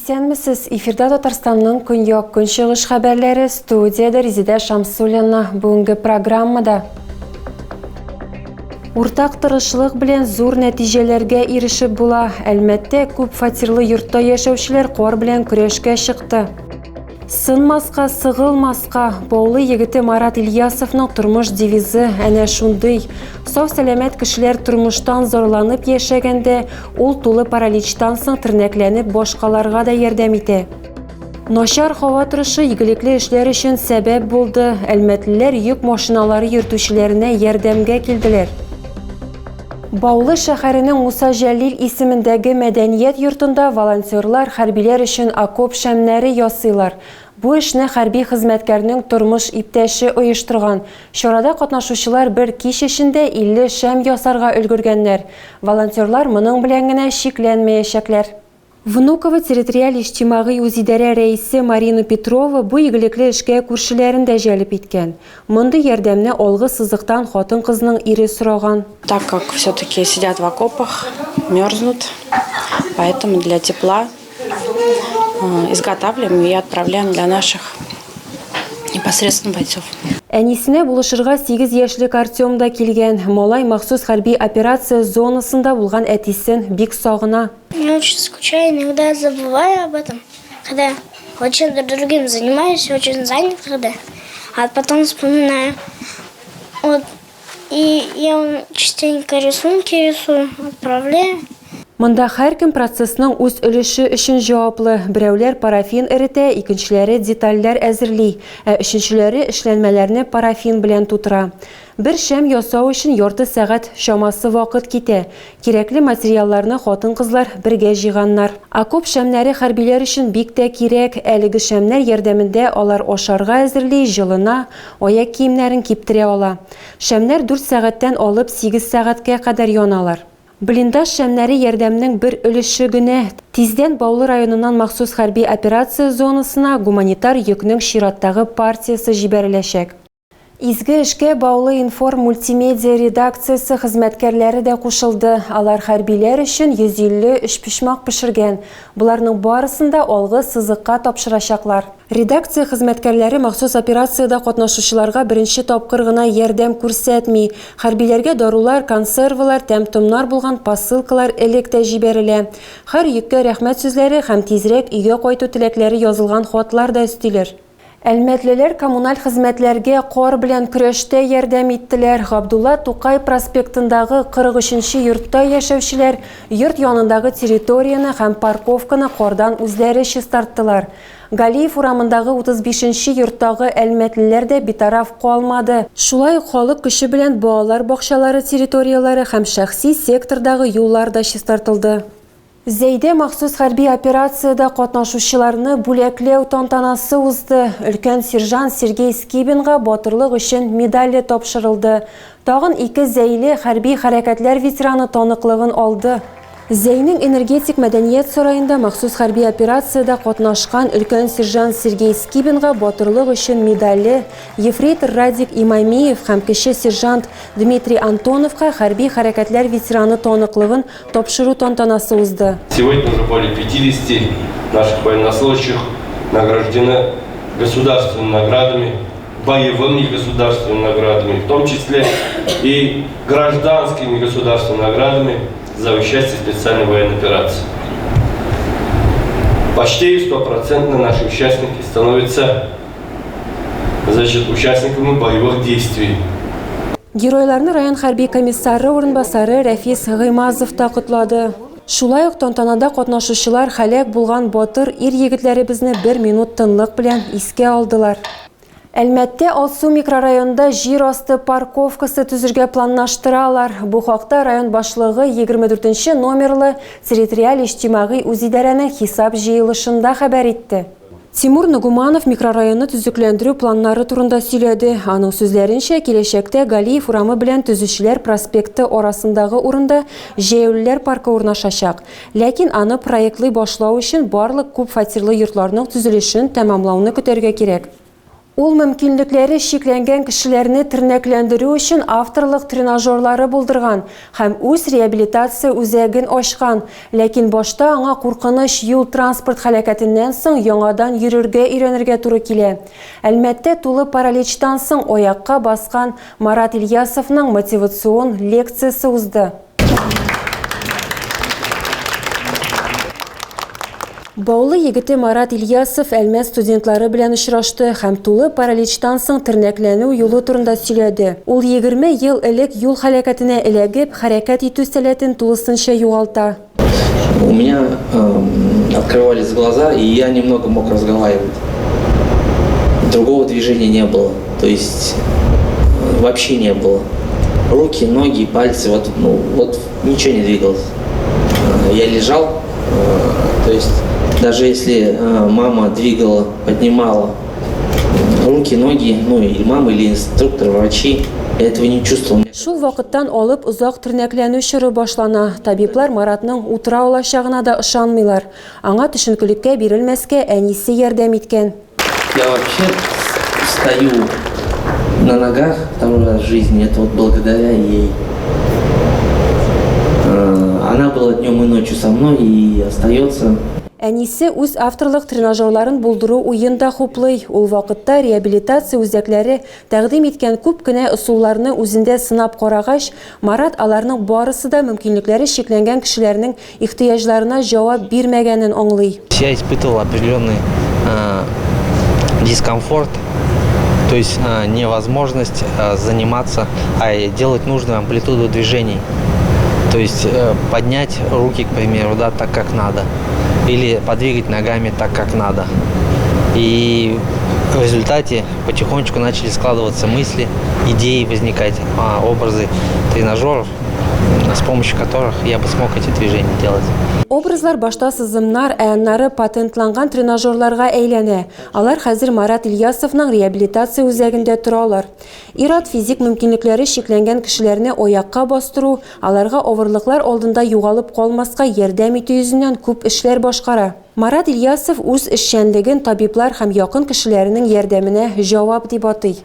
Исәнмесез, эфирда Татарстанның көньяк-көнчыгыш хәбәрләре, студиядә Резидә Шамсуллина. Бүгенге программада Уртак тырышлык белән зур нәтиҗәләргә ирешеп була. Әлмәттә күп фатирлы йортта яшәүчеләр кар белән көрәшкә чыкты. Сынмаска, сыгылмаска, Баулы егете Марат Ильясовның тормыш девизы әнә шундый. Сау-сәламәт кешеләр тормыштан зарланып яшәгәндә, ул тулы параличтан соң тернәкләнеп башкаларга да ярдәм итә. Начар һава торышы игелекле эшләр өчен сәбәп булды. Әлмәтлеләр йөк машиналары йөртүчеләренә ярдәмгә килделәр. Баулы шәһәренең Муса Җәлил исемендәге мәдәният йортында волонтерлар хәрбиләр өчен окоп шәмнәре ясыйлар. Бу эшне хәрби хезмәткәрнең тормыш иптәше оештырган. Чарада катнашучылар бер кич эчендә 50 шәм ясарга өлгергәннәр. Волонтерлар моның белән генә чикләнмәячәкләр. Внуково территориаль иҗтимагый үзидарә рәисе Марина Петрова бу игелекле эшкә күршеләрен дә җәлеп иткән. Мондый ярдәмне алгы сызыктан хатын-кызның ире сораган. Так как все-таки сидят в окопах, мерзнут, поэтому для тепла изготавливаем и отправляем для наших непосредственно бойцов. Әнисенә булышырга 8 яшьлек Артем да килгән. Малай махсус хәрби операция зонасында булган әтисен бик сагына. Я очень скучаю, иногда забываю об этом, когда вот чем-то другим занимаюсь, очень занят когда, а потом вспоминаю. Вот, и я частенько рисунки рисую, отправляю. Монда һәркем процессның үз өлеше өчен җаваплы. Берәүләр парафин эретә, икенчеләре детальләр әзерли, ә өченчеләре эшләнмәләрне парафин белән тутыра. Бер шәм ясау өчен ярты сәгать чамасы вакыт китә. Кирәкле материалларны хатын-кызлар бергә җыйганнар. Окоп шәмнәре хәрбиләр өчен бик тә кирәк. Әлеге шәмнәр ярдәмендә алар ашарга әзерли, җылына, аяк киемнәрен киптерә ала. Шәмнәр дүрт сәгатьтән алып сигез сәгатькә кадәр яналар. Блиндаж шәмнәре ярдәмнең бер өлеше генә. Тиздән Баулы районыннан махсус хәрби операция зонасына гуманитар йөкнең чираттагы партиясе җибәреләчәк. Изге эшкә Баулы-информ мультимедиа редакциясе хезмәткәрләре дә кушылды. Алар хәрбиләр өчен 150 өчпочмак пешергән. Боларның барысын да алгы сызыкка тапшырачаклар. Редакция хезмәткәрләре махсус операциядә катнашучыларга беренче тапкыр гына ярдәм күрсәтми. Хәрбиләргә дарулар, консервалар, тәм-томнар булган посылкалар элек тә җибәрелә. Һәр йөккә рәхмәт сүзләре һәм тизрәк өйгә кайту теләкләре язылган хатлар да өстиләр. Әлмәтлеләр коммуналь хезмәтләргә кар белән көрәштә ярдәм иттеләр. Габдулла Тукай проспектындагы 43 нче йортта яшәүчеләр йорт янындагы территорияне һәм парковканы кардан үзләре чистарттылар. Галиев урамындагы 35 нче йорттагы әлмәтлеләр дә битараф калмады. Шулай ук халык көче белән балалар бакчалары территорияләре һәм шәхси сектордагы юллар да чистартылды. Зәйдә махсус хәрби операциядә катнашучыларны бүләкләү тантанасы узды. Өлкән сержант Сергей Скибинга батырлык өчен медале тапшырылды. Тагын ике зәйле хәрби хәрәкәтләр ветераны таныклыгын алды. Зәйнең Энергетик мәдәният сараенда махсус хәрби операциядә катнашкан өлкән сержант Сергей Скибинга батырлык өчен медале, ефрейтор Радик Имамиев һәм кече сержант Дмитрий Антоновка хәрби хәрәкәтләр ветераны таныклыгын Тапшыру тантанасы узды. Сегодня уже более 50 наших военнослужащих награждены государственными наградами, боевыми государственными наградами, в том числе и гражданскими государственными наградами за участие в специальной военной операции. Почти стопроцентно наши участники становятся значит, участниками боевых действий. Геройларны район хәрби комиссары урынбасары Рәфис Гыймазов та котлады. Шулай ук тантанада катнашучылар һәлак булган батыр ир-егетләребезне бер минут тынлык белән искә алдылар. Әлмәттә Алсу микрорайонында җир асты парковкасы төзергә планлаштыралар. Бу хакта район башлыгы 24 нче номерлы территориаль иҗтимагый үзидарәнең хисап җыелышында хәбәр итте. Тимур Ногуманов микрорайонны төзекләндерү планнары турында сөйләде. Аның сүзләренчә, киләчәктә Галиев урамы белән Төзүчеләр проспекты арасындагы урында җәяүлеләр паркы урнашачак. Ләкин аны проектлый башлау өчен барлык күп фатирлы йортларның төзелешен тәмамлауны көтәргә кирәк. Ул мөмкинлекләре чикләнгән кешеләрне тернәкләндерү өчен авторлык тренажерлары булдырган һәм үз реабилитация үзәген ачкан. Ләкин башта аңа куркыныч юл-транспорт һәлакәтеннән соң яңадан йөрергә өйрәнергә туры килә. Әлмәттә тулы параличтан соң аякка баскан Марат Ильясовның мотивацион лекциясе узды. Баулы егете Марат Ильясов Әлмәт студентлары белән очрашты һәм тулы параличтан соң тернәкләнү юлы турында сөйләде. Ул 20 ел элек юл һәлакәтенә эләгеп, хәрәкәт итү сәләтен тулысынча югалта. У меня открывались глаза, и я немного мог разговаривать. Другого движения не было, то есть вообще не было. Руки, ноги, пальцы, вот, ну, вот ничего не двигалось. Я лежал, то есть даже если мама двигала, поднимала руки, ноги, ну или мама, или инструктор, врачи, я этого не чувствовал. Шул вакыттан алып озак тернәкләнү чоры башлана. Табиблар Маратның утыра алачагына да ышанмыйлар. Аңа төшенкелеккә бирелмәскә әнисе ярдәм иткән. Я вообще стою на ногах второй раз в жизни, это вот благодаря ей. Она была днем и ночью со мной и остается. Әнисе үз авторлык тренажерларын булдыру уен да хуплый. Ул вакытта реабилитация үзәкләре тәкъдим иткән күп кенә ысулларны үзендә сынап карагач, Марат аларның барысы да мөмкинлекләре чикләнгән кешеләрнең ихтыяҗларына җавап бирмәгәнен аңлый. Я испытывал определенный дискомфорт, то есть невозможность заниматься, а делать нужную амплитуду движений. То есть поднять руки, к примеру, да, так, как надо, или подвигать ногами так, как надо. И в результате потихонечку начали складываться мысли, идеи возникать, образы тренажеров, с помощью которых я бы смог эти движения делать. Образлар башта сызымнар, ә аннары патентланган тренажерларга әйләнә. Алар хәзер Марат Ильясовның реабилитация үзәгендә торалар. Ир-ат физик мөмкинлекләре чикләнгән кешеләрне аякка бастыру, аларга авырлыклар алдында югалып калмаска ярдәм итү йөзеннән күп эшләр башкара. Марат Ильясов үз эшчәнлеген табиблар һәм якын кешеләренең ярдәменә җавап дип атый.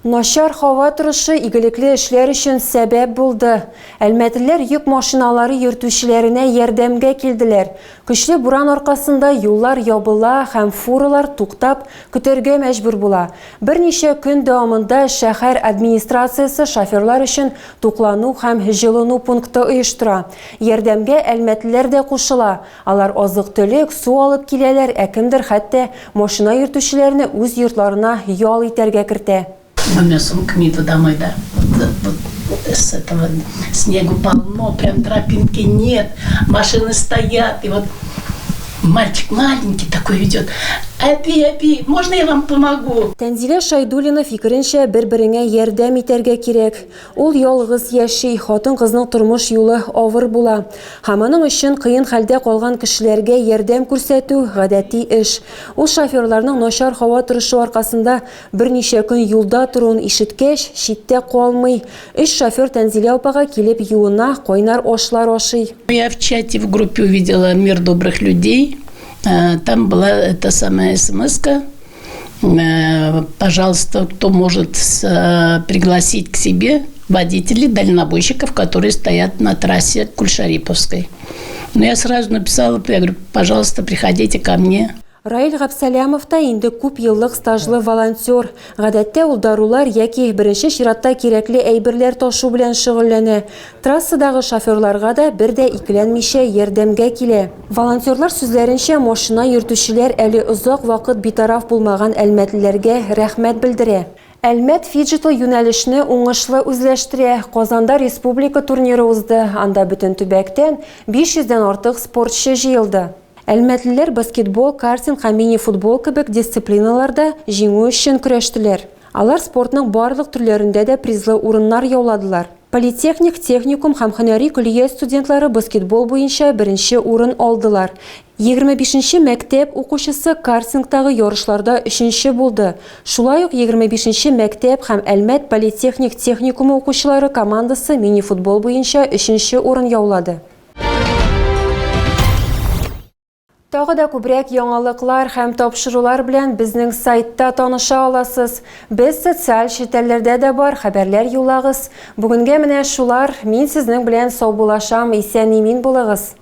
Начар һава торышы игелекле эшләр өчен сәбәп булды. Әлмәтлеләр йөк машиналары йөртүчеләренә ярдәмгә килделәр. Көчле буран аркасында юллар ябыла һәм фуралар туктап, көтәргә мәҗбүр була. Берничә көн дәвамында шәһәр администрациясе шоферлар өчен туклану һәм җылыну пункты оештыра. Ярдәмгә әлмәтлеләр дә кушыла. Алар азык-төлек, су алып киләләр, ә кемдер хәтта машина йөртүчеләрне үз йортларына ял итәргә кертә. Двумя сумками иду домой, да. Вот, вот с этого снегу полно, прям тропинки нет, машины стоят, и вот мальчик маленький такой идет. Әби, әби, можно я вам помогу? Тәнзилә Шайдуллина фикеренчә, бер-береңә ярдәм итәргә кирәк. Ул ялгыз яши, хатын-кызның тормыш юлы авыр була. Һәм аның өчен кыен хәлдә калган кешеләргә ярдәм күрсәтү, гадәти эш. Ул шоферларның начар һава торышы аркасында берничә көн юлда торуын ишеткәч, читтә калмый. Өч шофер Тәнзилә апага килеп юына, кайнар ашлар ашый. Я в чате в группе увидела «Мир добрых людей». Там была эта самая смс-ка. Пожалуйста, кто может пригласить к себе водителей, дальнобойщиков, которые стоят на трассе Кульшариповской. Но я сразу написала, я говорю, пожалуйста, приходите ко мне. Раил Габсәләмов та инде күп еллык стажлы волонтер. Гадәттә ул дарулар яки беренче чиратта кирәкле әйберләр ташу белән шөгыльләнә. Трассадагы шоферларга да бер дә икеләнмичә ярдәмгә килә. Волонтерлар сүзләренчә, машина йөртүчеләр әле озак вакыт битараф булмаган әлмәтлеләргә рәхмәт белдерә. Әлмәт фиджитал юнәлешне уңышлы үзләштерә. Казанда республика турниры узды. Анда бөтен төбәктән 500 дән артык спортчы җыелды. Әлмәтлеләр баскетбол, картинг һәм мини-футбол кебек дисциплиналарда җиңү өчен көрәштеләр. Алар спортның барлык төрләрендә дә призлы урыннар яуладылар. Политехник техникум һәм һөнәри көллият студентлары баскетбол буенча беренче урын алдылар. 25 нче мәктәп укучысы картингтагы ярышларда өченче булды. Шулай ук 25 нче мәктәп һәм Әлмәт политехник техникумы укучылары командасы мини-футбол буенча өченче урын яулады. Тагы да күбрәк яңалыклар һәм тапшырулар белән безнең сайтта таныша аласыз. Без социаль челтәрләрдә дә бар, хәбәрләр юллагыз. Бүгенгә менә шулар, мин сезнең белән саубулашам, исән-имин булыгыз.